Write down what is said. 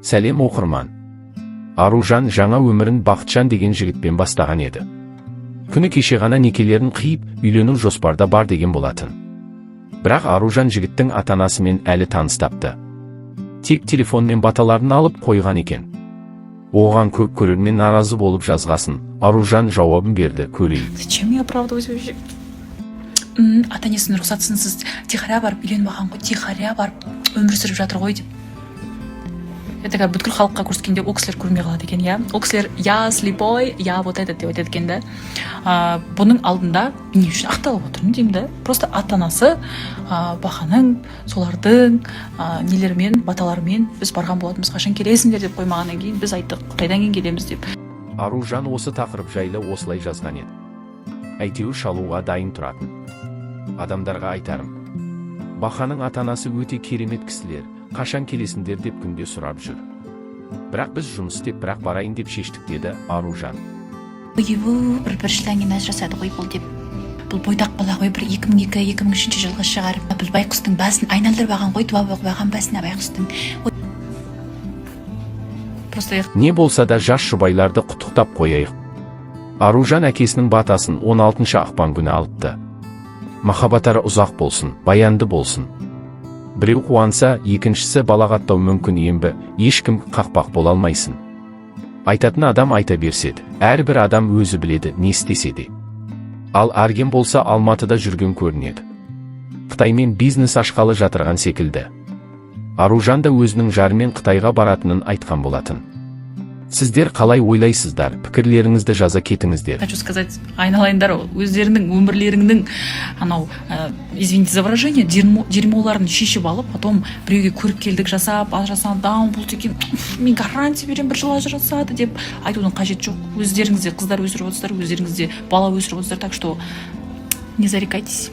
Сәлем, оқырман! Аружан жаңа өмірін Бақытжан деген жігітпен бастаған еді. Күні кеше ғана некелерін қиып, үйлену жоспарда бар деген болатын. Бірақ Аружан жігіттің ата-анасымен әлі таныспапты. Тек телефонмен баталарын алып қойған екен. Оған көп көрермен наразы болып жазғасын, Аружан жауабын берді, көрейік. Зачем я оправдываюсь вообще? Ата енесінің рұқсатынсыз тихаря барып үйленіп алған ғой, тихаря барып өмір сүріп жатыр ғой деп. Я такая, бүткіл халыққа көрсеткенде, ол кісілер көрмей қалады екен, иә. Ол кісілер «я слепой, я вот этот» деп айтады екен да. Бұның алдында не үшін ақталып отырмын деймін да. Просто ата анасы Баханың, солардың нелерімен, баталарымен біз барған болатынбыз. «Қашан келесіңдер?» деп қоймағаннан кейін біз айттық, Қытайдан кейін келеміз деп. Аружан осы тақырып жайлы осылай жазған еді. Әйтеуір шалуға дайын тұратын адамдарға айтарым: Баханың ата-анасы өте керемет кісілер, «қашан келесіңдер» деп күнде сұрап жүр. Бірақ біз жұмыс істеп, бірақ барайын деп шештік, деді Аружан. Ойбу, бір жылдан кейін ажырасады ғой бұл деп. Бұл бойдақ бала ғой, бір 2002, 2003 жылғы шығар. Бұл байқұстың басын айналдырып алған ғой, дуа оқып алған басына байқұстың. Просто я Не болса да, жас жұбайларды құттықтап қояйық. Аружан әкесінің батасын 16 ақпан күні алыпты. Махаббаттары ұзақ болсын, баянды болсын. Біреу қуанса, екіншісі балағаттау мүмкін. Ембі, ешкім қақпақ бола алмайсың. Айтатын адам айта берседі, әрбір адам өзі біледі не істесе де. Ал Арген болса, Алматыда жүрген көрінеді. Қытаймен бизнес ашқалы жатырған секілді. Аружан да өзінің жарымен Қытайға баратынын айтқан болатын. Сіздер қалай ойлайсыздар? Пікірлеріңізді жаза кетіңіздер. Хочу сказать, айналайындар, өздерінің өмірлеріңнің анау, извините за выражение, дерьмоларын шешіп алып, потом біреуге көріпкелдік жасап, ажырасамын, бұл деген, мен гарантия беремін, бір жыл ажырасады деп айтудың қажеті жоқ. Өздеріңіз де қыздар өсіріп отырсыздар, өздеріңіз де бала өсіріп отырсыздар, так что не зарекайтесь.